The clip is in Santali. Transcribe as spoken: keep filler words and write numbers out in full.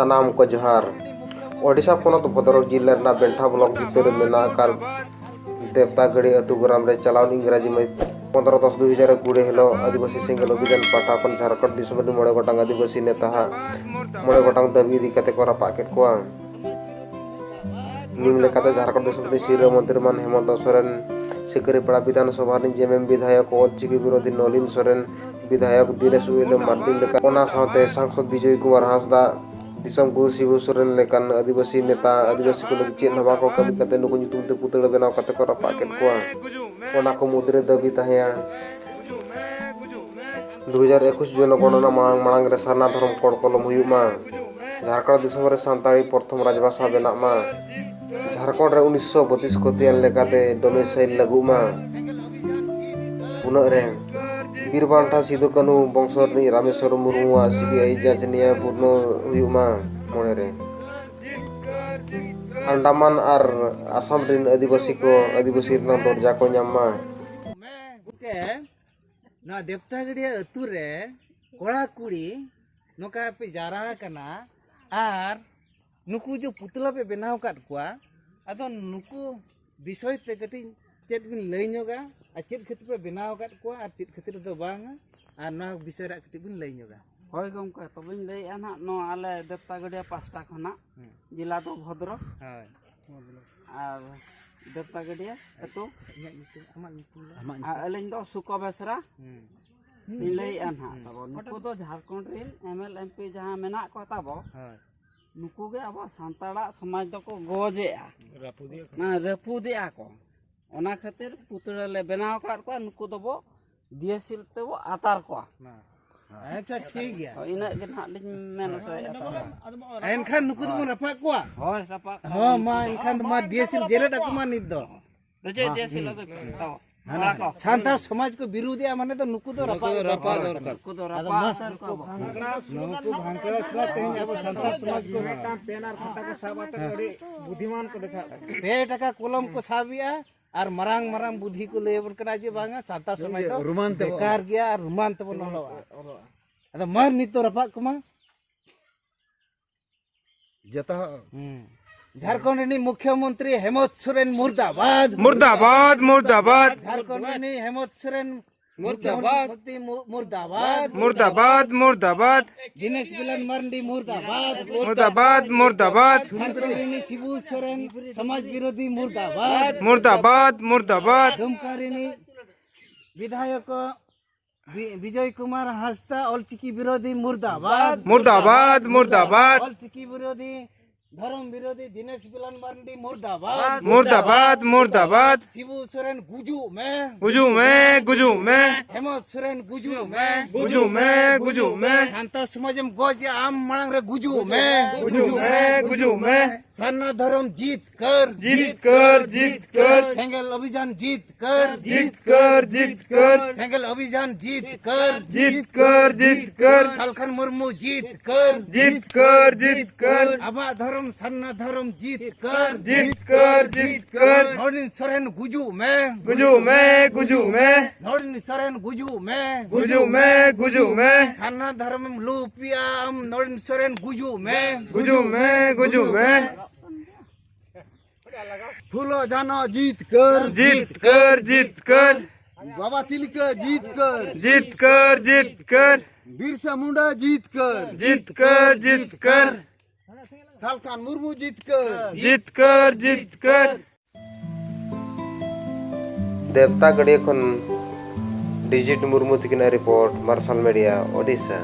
ᱥᱟᱱᱟᱢ ᱠᱚ ᱡᱚᱦᱟᱨ᱾ ᱳᱰᱤᱥᱟ ᱯᱚᱱᱚᱛ ᱵᱷᱚᱫᱨᱚᱠ ᱡᱤᱞᱟᱹ ᱨᱮᱱᱟᱜ ᱵᱮᱱᱴᱷᱟ ᱵᱞᱚᱠ ᱵᱷᱤᱛᱟᱹᱨ ᱨᱮ ᱢᱮᱱᱟᱜ ᱟᱠᱟᱫ ᱫᱮᱵᱛᱟᱜᱟᱹᱲᱤ ᱟᱹᱛᱩ ᱜᱨᱟᱢ ᱨᱮ ᱪᱟᱞᱟᱣ ᱤᱝᱨᱟᱡᱤ ᱢᱟᱹᱦᱤᱛ ᱯᱚᱱᱫᱽᱨᱚ ᱫᱚᱥ ᱫᱩ ᱦᱟᱡᱟᱨ ᱠᱩᱲᱤ ᱦᱤᱞᱳᱜ ᱟᱹᱫᱤᱵᱟᱹᱥᱤ ᱥᱮᱸᱜᱮᱞ ᱚᱵᱷᱤᱡᱟᱱ ᱯᱟᱦᱴᱟ ᱠᱷᱚᱱ ᱡᱷᱟᱲᱠᱷᱚᱸᱰ ᱫᱤᱥᱚᱢ ᱨᱮᱱ ᱢᱚᱬᱮ ᱜᱚᱴᱟᱝ ᱟᱹᱫᱤᱵᱟᱹᱥᱤ ᱱᱮᱛᱟ ᱦᱟᱜ ᱢᱚᱬᱮ ᱜᱚᱴᱟᱝ ᱫᱟᱹᱵᱤ ᱤᱫᱤ ᱠᱟᱛᱮ ᱠᱚ ᱨᱟᱯᱟᱜ ᱠᱮᱫ ᱠᱚᱣᱟ᱾ ᱧᱩᱢ ᱞᱮᱠᱟᱛᱮ ᱡᱷᱟᱲᱠᱷᱚᱸᱰ ᱫᱤᱥᱚᱢ ᱨᱤᱱᱤᱡ ᱥᱤᱨᱟᱹ ᱢᱚᱱᱛᱨᱤ ᱢᱟᱱ ᱦᱮᱢᱚᱱᱛᱚ ᱥᱚᱨᱮᱱ, ᱥᱤᱠᱟᱹᱨᱤᱯᱟᱲᱟ ᱵᱤᱫᱷᱟᱱ ᱥᱚᱵᱷᱟ ᱨᱤᱱᱤᱡ ᱡᱮᱢᱮᱢ ᱵᱤᱫᱷᱟᱭᱚᱠ ᱚᱞ ᱪᱤᱠᱤ ᱵᱤᱨᱳᱫᱷᱤ ᱱᱚᱞᱤᱱ ᱥᱚᱨᱮᱱ, ᱵᱤᱫᱷᱟᱭᱚᱠ ᱫᱤᱱᱮᱥ ᱩᱭᱞᱮᱢ ᱢᱟᱨᱰᱤᱱ ᱞᱮᱠᱟ, ᱚᱱᱟ ᱥᱟᱶᱛᱮ ᱥᱟᱝᱥᱚᱫ ᱵᱤᱡᱚᱭ ᱠᱩᱢᱟᱨ ᱦᱟᱸᱥᱫᱟ, ᱫᱤᱥᱚᱢ ᱜᱩᱨᱩ ᱥᱤᱵᱩ ᱥᱚᱨᱮᱱ ᱞᱮᱠᱟᱱ ᱟᱹᱫᱤᱵᱟᱹᱥᱤ ᱱᱮᱛᱟ, ᱟᱹᱫᱤᱵᱟᱹᱥᱤ ᱠᱚ ᱞᱟᱹᱜᱤᱫ ᱪᱮᱫ ᱦᱚᱸ ᱵᱟᱝ ᱠᱚ ᱠᱟᱹᱢᱤ ᱠᱟᱛᱮ ᱱᱩᱠᱩ ᱧᱩᱛᱩᱢ ᱛᱮ ᱯᱩᱛᱲᱟᱹ ᱵᱮᱱᱟᱣ ᱠᱟᱛᱮ ᱠᱚ ᱨᱟᱯᱟᱜ ᱠᱮᱫ ᱠᱚᱣᱟ᱾ ᱚᱱᱟ ᱠᱚ ᱢᱩᱫᱽᱨᱮ ᱫᱟᱹᱵᱤ ᱛᱟᱦᱮᱸᱭᱟ, ᱫᱩ ᱦᱟᱡᱟᱨ ᱮᱠᱩᱥ ᱡᱚᱱᱚᱜᱚᱬᱱᱟ ᱢᱟᱲᱟᱝ, ᱢᱟᱲᱟᱝ ᱨᱮ ᱥᱟᱨᱱᱟ ᱫᱷᱚᱨᱚᱢ ᱠᱳᱰ ᱠᱚᱞᱚᱢ ᱦᱩᱭᱩᱜ ᱢᱟ᱾ ᱡᱷᱟᱲᱠᱷᱚᱸᱰ ᱫᱤᱥᱚᱢ ᱨᱮ ᱥᱟᱱᱛᱟᱲᱤ ᱯᱨᱚᱛᱷᱚᱢ ᱨᱟᱡᱽᱵᱷᱟᱥᱟ ᱵᱮᱱᱟᱜ ᱢᱟ᱾ ᱡᱷᱟᱲᱠᱷᱚᱸᱰ ᱨᱮ ᱩᱱᱤᱥᱥᱚ ᱵᱚᱛᱤᱥ ᱠᱚᱛᱮᱭᱟᱱ ᱞᱮᱠᱟᱛᱮ ᱰᱚᱢᱤᱥᱟᱭᱤᱞ ᱞᱟᱹᱜᱩᱜ ᱢᱟ᱾ ᱯᱩᱱᱟᱹᱜ ᱨᱮ ᱵᱤᱨ ᱵᱟᱱᱴᱟ ᱥᱤᱫᱩ ᱠᱟᱹᱱᱦᱩ ᱵᱚᱝᱥᱚ ᱨᱤᱱᱤᱡ ᱨᱟᱢᱮᱥᱣᱚᱨ ᱢᱩᱨᱢᱩᱣᱟᱜ ᱥᱤᱵᱤᱟᱭ ᱡᱟᱸᱪ ᱱᱮᱭᱟᱭ ᱯᱩᱨᱱᱚ ᱦᱩᱭᱩᱜ ᱢᱟ᱾ ᱢᱚᱬᱮ ᱨᱮ ᱟᱱᱰᱟᱢᱟᱱ ᱟᱨ ᱟᱥᱟᱢ ᱨᱤᱱ ᱟᱹᱫᱤᱵᱟᱹᱥᱤ ᱠᱚ ᱟᱹᱫᱤᱵᱟᱹᱥᱤ ᱨᱮᱱᱟᱜ ᱫᱚᱨᱡᱟ ᱠᱚ ᱧᱟᱢ ᱢᱟ᱾ ᱜᱚᱢᱠᱮ, ᱱᱚᱣᱟ ᱫᱮᱯᱛᱟᱜᱟᱹᱲᱤᱭᱟᱹ ᱟᱹᱛᱩ ᱨᱮ ᱠᱚᱲᱟ ᱠᱩᱲᱤ ᱱᱚᱝᱠᱟ ᱯᱮ ᱡᱟᱣᱨᱟ ᱟᱠᱟᱱᱟ ᱟᱨ ᱱᱩᱠᱩ ᱡᱮ ᱯᱩᱛᱞᱟᱹ ᱯᱮ ᱵᱮᱱᱟᱣ ᱟᱠᱟᱫ ᱠᱚᱣᱟ, ᱟᱫᱚ ᱱᱩᱠᱩ ᱵᱤᱥᱚᱭ ᱛᱮ ᱠᱟᱹᱴᱤᱡ ᱪᱮᱫ ᱵᱤᱱ ᱞᱟᱹᱭ ᱧᱚᱜᱟ ᱟᱨ ᱪᱮᱫ ᱠᱷᱟᱹᱛᱤᱨ ᱯᱮ ᱵᱮᱱᱟᱣ ᱟᱠᱟᱫ ᱠᱚᱣᱟ ᱟᱨ ᱪᱮᱫ ᱠᱷᱟᱹᱛᱤᱨ ᱫᱚ ᱵᱟᱝᱟ, ᱟᱨ ᱱᱚᱣᱟ ᱵᱤᱥᱚᱭ ᱨᱮ ᱠᱟᱹᱴᱤᱡ ᱵᱤᱱ ᱞᱟᱹᱭ ᱧᱚᱜᱟ? ᱦᱳᱭ ᱜᱚᱢᱠᱮ, ᱛᱚᱵᱮᱧ ᱞᱟᱹᱭᱮᱫᱼᱟ ᱱᱟᱦᱟᱜ, ᱱᱚᱣᱟ ᱟᱞᱮ ᱫᱮᱯᱛᱟᱜᱟᱹᱲᱤᱭᱟᱹ ᱯᱟᱥᱴᱟ ᱠᱷᱚᱱᱟᱜ, ᱦᱩᱸ᱾ ᱡᱮᱞᱟ ᱫᱚ ᱵᱷᱚᱫᱨᱚᱠ᱾ ᱦᱳᱭ᱾ ᱟᱨ ᱫᱮᱯᱛᱟᱜᱟᱹᱲᱤᱭᱟᱹ ᱟᱹᱛᱩ᱾ ᱤᱧᱟᱹᱜ ᱧᱩᱛᱩᱢ, ᱟᱢᱟᱜ ᱧᱩᱛᱩᱢ ᱫᱚ? ᱟᱨ ᱟᱹᱞᱤᱧ ᱫᱚ ᱥᱩᱠᱚ ᱵᱮᱥᱨᱟ᱾ ᱦᱩᱸ᱾ ᱤᱧ ᱞᱟᱹᱭᱮᱫᱼᱟ ᱱᱟᱦᱟᱜ, ᱦᱩᱸ᱾ ᱛᱟᱵᱚ ᱱᱩᱠᱩ ᱫᱚ ᱡᱷᱟᱲᱠᱷᱚᱸᱰ ᱨᱮᱱ ᱮᱢ ᱮᱞ ᱮᱢ ᱯᱤ ᱡᱟᱦᱟᱸ ᱢᱮᱱᱟᱜ ᱠᱚ ᱛᱟᱵᱚ, ᱦᱳᱭ᱾ ᱱᱩᱠᱩ ᱜᱮ ᱟᱵᱚ ᱥᱟᱱᱛᱟᱲᱟᱜ ᱥᱚᱢᱟᱡᱽ ᱫᱚᱠᱚ ᱜᱚᱡᱮᱜᱼᱟ, ᱨᱟᱹᱯᱩᱫᱮᱜᱼᱟ ᱠᱚ᱾ ᱢᱟᱱᱮ ᱨᱟᱹᱯᱩᱫᱮᱜᱼᱟ ᱠᱚ᱾ ᱚᱱᱟ ᱠᱷᱟᱹᱛᱤᱨ ᱯᱩᱛᱲᱟᱹ ᱞᱮ ᱵᱮᱱᱟᱣ ᱟᱠᱟᱫ ᱠᱚᱣᱟ, ᱱᱩᱠᱩ ᱫᱚᱵᱚ ᱫᱤᱭᱟᱹᱥᱤᱞ ᱛᱮᱵᱚ ᱟᱛᱟᱨ ᱠᱚᱣᱟ᱾ ᱟᱪᱪᱷᱟ, ᱴᱷᱤᱠ ᱜᱮᱭᱟ᱾ ᱦᱳᱭ, ᱤᱱᱟᱹᱜ ᱜᱮ ᱱᱟᱦᱟᱜ ᱞᱤᱧ ᱢᱮᱱ ᱦᱚᱪᱚᱭᱮᱫᱼᱟ᱾ ᱮᱱᱠᱷᱟᱱ ᱱᱩᱠᱩ ᱫᱚᱵᱚᱱ ᱨᱟᱯᱟᱜ ᱠᱚᱣᱟ? ᱦᱳᱭ, ᱨᱟᱯᱟᱜ ᱠᱚᱣᱟ᱾ ᱦᱚᱸ, ᱢᱟ, ᱮᱱᱠᱷᱟᱱ ᱫᱚ ᱢᱟ ᱫᱤᱭᱟᱹᱥᱤᱞ ᱡᱮᱨᱮᱫ ᱟᱠᱚ ᱢᱟ ᱱᱤᱛ ᱫᱚ᱾ ᱫᱚ ᱪᱮᱫ ᱫᱤᱭᱟᱹᱥᱤᱞ ᱟᱫᱚ ᱛᱟᱵᱚ? ᱦᱟᱱᱟ ᱠᱚᱲᱟ ᱠᱚ᱾ ᱥᱟᱱᱛᱟᱲ ᱥᱚᱢᱟᱡᱽ ᱠᱚ ᱵᱤᱨᱩᱫᱷᱮᱜᱼᱟ, ᱢᱟᱱᱮ ᱫᱚ ᱱᱩᱠᱩ ᱫᱚ ᱱᱩᱠᱩ ᱨᱟᱯᱟᱜ ᱫᱚ ᱫᱚᱨᱠᱟᱨ᱾ ᱨᱟᱯᱟᱜ ᱫᱚᱨᱠᱟᱨ᱾ ᱱᱩᱠᱩ ᱫᱚ ᱟᱫᱚ ᱨᱟᱯᱟᱜ ᱢᱟ, ᱩᱛᱟᱹᱨ ᱠᱚᱣᱟ ᱵᱚ᱾ ᱱᱩᱠᱩ ᱵᱷᱟᱝᱠᱲᱟ ᱥᱟᱞᱟᱜ ᱛᱮᱦᱮᱧ ᱟᱵᱚ ᱥᱟᱱᱛᱟᱲ ᱥᱚᱢᱟᱡᱽ ᱠᱚ ᱢᱤᱫᱴᱟᱝ ᱯᱮᱱ ᱟᱨ ᱠᱷᱟᱛᱟ ᱠᱚ ᱥᱟᱵ ᱟᱛᱮ ᱟᱹᱰᱤ ᱵᱩᱫᱷᱤᱢᱟᱱ ᱠᱚ ᱫᱮᱠᱷᱟᱜ ᱠᱟᱱᱟ᱾ ᱯᱮ ᱴᱟᱠᱟ ᱠᱚᱞᱚᱢ ᱠᱚ ᱥᱟᱵᱮᱜᱼᱟ ᱟᱨ ᱢᱟᱨᱟᱝ ᱢᱟᱨᱟᱝ ᱵᱩᱫᱷᱤ ᱠᱚ ᱞᱟᱹᱭ ᱟᱵᱚᱱ ᱠᱟᱱᱟ ᱡᱮ ᱵᱟᱝᱟ, ᱥᱟᱱᱛᱟᱲ ᱥᱚᱢᱟᱡᱽ ᱫᱚ ᱨᱳᱢᱟᱱ ᱛᱮᱵᱚᱱ ᱵᱮᱠᱟᱨ ᱜᱮᱭᱟ ᱟᱨ ᱨᱳᱢᱟᱱ ᱛᱮᱵᱚᱱ ᱚᱞᱚᱜᱼᱟ᱾ ᱟᱫᱚ ᱢᱟ ᱱᱤᱛ ᱫᱚ ᱨᱟᱯᱟᱜ ᱠᱚᱢᱟ᱾ ᱡᱚᱛᱚ ᱦᱚᱲ᱾ ᱦᱩᱸ᱾ ᱡᱷᱟᱲᱠᱷᱚᱸᱰ ᱨᱤᱱᱤᱡ ᱢᱩᱠᱷᱭᱚᱢᱚᱱᱛᱨᱤ ᱦᱮᱢᱚᱱᱛ ᱥᱚᱨᱮᱱ ᱢᱩᱨᱫᱟᱵᱟᱫ᱾ ᱢᱩᱨᱫᱟᱵᱟᱫ, ᱢᱩᱨᱫᱟᱵᱟᱫ᱾ ᱡᱷᱟᱲᱠᱷᱚᱸᱰ ᱨᱤᱱᱤᱡ ᱦᱮᱢᱚᱱᱛ ᱥᱚᱨᱮᱱ ᱢᱩᱨᱫᱟᱵᱟᱫ᱾ ᱢᱩᱠᱷᱭᱚᱢᱚᱱᱛᱨᱤ ᱢᱩ-, ᱢᱩᱨᱫᱟᱵᱟᱫ᱾ ᱢᱩᱨᱫᱟᱵᱟᱫ, ᱢᱩᱨᱫᱟᱵᱟᱫ᱾ ᱫᱤᱱᱮᱥ ᱵᱤᱞᱟᱱ ᱢᱟᱨᱰᱤ ᱢᱩᱨᱫᱟᱵᱟᱫ᱾ ᱢᱩᱨᱫᱟᱵᱟᱫ, ᱢᱩᱨᱫᱟᱵᱟᱫ᱾ ᱡᱷᱟᱲᱠᱷᱚᱸᱰ ᱨᱤᱱᱤᱡ ᱥᱤᱵᱩ ᱥᱚᱨᱮᱱ ᱥᱚᱢᱟᱡᱽ ᱵᱤᱨᱳᱫᱷᱤ ᱢᱩᱨᱫᱟᱵᱟᱫ᱾ ᱢᱩᱨᱫᱟᱵᱟᱫ, ᱢᱩᱨᱫᱟᱵᱟᱫ᱾ ᱫᱩᱢᱠᱟ ᱨᱤᱱᱤᱡ ᱵᱤᱫᱷᱟᱭᱚᱠ ᱵᱤ-, ᱵᱤᱡᱚᱭ ᱠᱩᱢᱟᱨ ᱦᱟᱸᱥᱫᱟ ᱚᱞᱪᱤᱠᱤ ᱵᱤᱨᱳᱫᱷᱤ ᱢᱩᱨᱫᱟᱵᱟᱫ᱾ ᱢᱩᱨᱫᱟᱵᱟᱫ, ᱢᱩᱨᱫᱟᱵᱟᱫ᱾ ᱚᱞᱪᱤᱠᱤ ᱵᱤᱨᱳᱫᱷᱤ, ᱫᱷᱚᱨᱚᱢ ᱵᱤᱨᱳᱫᱷᱤ ᱫᱤᱱᱮᱥ ᱵᱤᱞᱟᱱ ᱢᱟᱨᱰᱤ ᱢᱩᱨᱫᱟᱵᱟᱫ᱾ ᱢᱩᱨᱫᱟᱵᱟᱫ, ᱢᱩᱨᱫᱟᱵᱟᱫ᱾ ᱥᱤᱵᱩ ᱥᱚᱨᱮᱱ ᱜᱩᱡᱩᱜ ᱢᱮ᱾ ᱜᱩᱡᱩᱜ ᱢᱮ, ᱜᱩᱡᱩᱜ ᱢᱮ᱾ ᱦᱮᱢᱚᱱᱛ ᱥᱚᱨᱮᱱ ᱜᱩᱡᱩᱜ ᱢᱮ᱾ ᱜᱩᱡᱩᱜ ᱢᱮ, ᱜᱩᱡᱩᱜ ᱢᱮ᱾ ᱥᱟᱱᱛᱟᱲ ᱥᱚᱢᱟᱡᱽ ᱮᱢ ᱜᱚᱡ ᱟᱢ ᱢᱟᱲᱟᱝ ᱨᱮ ᱜᱩᱡᱩᱜ ᱢᱮ᱾ ᱜᱩᱡᱩᱜ ᱢᱮ, ᱜᱩᱡᱩᱜ ᱢᱮ᱾ ᱥᱟᱨᱱᱟ ᱫᱷᱚᱨᱚᱢ ᱡᱤᱛᱠᱟᱹᱨ᱾ ᱡᱤᱛᱠᱟᱹᱨ, ᱡᱤᱛᱠᱟᱹᱨ᱾ ᱥᱮᱸᱜᱮᱞ ᱚᱵᱷᱤᱡᱟᱱ ᱡᱤᱛᱠᱟᱹᱨ᱾ ᱡᱤᱛᱠᱟᱹᱨ, ᱡᱤᱛᱠᱟᱹᱨ᱾ ᱥᱮᱸᱜᱮᱞ ᱚᱵᱷᱤᱡᱟᱱ ᱡᱤᱛᱠᱟᱹᱨ᱾ ᱡᱤᱛᱠᱟᱹᱨ, ᱡᱤᱛᱠᱟᱹᱨ᱾ ᱥᱟᱞᱠᱷᱟᱱ ᱢᱩᱨᱢᱩ ᱡᱤᱛᱠᱟᱹᱨ᱾ ᱡᱤᱛᱠᱟᱹᱨ, ᱡᱤᱛᱠᱟᱹᱨ᱾ ᱟᱢᱟᱜ ᱫᱷᱚᱨᱚᱢ ᱥᱟᱨᱱᱟ ᱫᱷᱚᱨᱚᱢ ᱡᱤᱛᱠᱟᱹᱨ᱾ ᱡᱤᱛᱠᱟᱹᱨ, ᱡᱤᱛᱠᱟᱹᱨ᱾ ᱱᱚᱨᱮᱱ ᱥᱚᱨᱮᱱ ᱜᱩᱡᱩᱜ ᱢᱮ᱾ ᱜᱩᱡᱩᱜ ᱢᱮ, ᱜᱩᱡᱩᱜ ᱢᱮ᱾ ᱱᱚᱨᱮᱱ ᱥᱚᱨᱮᱱ ᱜᱩᱡᱩᱜ ᱢᱮ᱾ ᱜᱩᱡᱩᱜ ᱢᱮ, ᱜᱩᱡᱩᱜ ᱢᱮ᱾ ᱥᱟᱨᱱᱟ ᱫᱷᱚᱨᱚᱢᱮᱢ ᱞᱩᱯᱤᱭᱟ ᱟᱢ, ᱱᱚᱨᱮᱱ ᱥᱚᱨᱮᱱ ᱜᱩᱡᱩᱜ ᱢᱮ᱾ ᱜᱩᱡᱩᱜ ᱢᱮ, ᱜᱩᱡᱩᱜ ᱢᱮ᱾ ᱯᱷᱩᱞᱳ ᱡᱷᱟᱱᱚ ᱡᱤᱛᱠᱟᱹᱨ᱾ ᱡᱤᱛᱠᱟᱹᱨ, ᱡᱤᱛᱠᱟᱹᱨ᱾ ᱵᱟᱵᱟ ᱛᱤᱞᱠᱟᱹ ᱡᱤᱛᱠᱟᱹᱨ᱾ ᱡᱤᱛᱠᱟᱹᱨ, ᱡᱤᱛᱠᱟᱹᱨ᱾ ᱵᱤᱨᱥᱟ ᱢᱩᱱᱰᱟ ᱡᱤᱛᱠᱟᱹᱨ᱾ ᱡᱤᱛᱠᱟᱹᱨ, ᱡᱤᱛᱠᱟᱹᱨ᱾ ᱥᱟᱞᱠᱷᱟᱱ ᱢᱩᱨᱢᱩ ᱡᱤᱛᱠᱟᱹᱨ᱾ ᱡᱤᱛᱠᱟᱹᱨ, ᱡᱤᱛᱠᱟᱹᱨ᱾ ᱫᱮᱵᱽᱛᱟ ᱜᱟᱹᱰᱭᱟᱹ ᱠᱷᱚᱱ ᱰᱤᱡᱤᱴ ᱢᱩᱨᱢᱩ ᱛᱤᱠᱤᱱᱟᱜ ᱨᱤᱯᱳᱨᱴ, ᱢᱟᱨᱥᱟᱞ ᱢᱤᱰᱤᱭᱟ, ᱳᱰᱤᱥᱟ᱾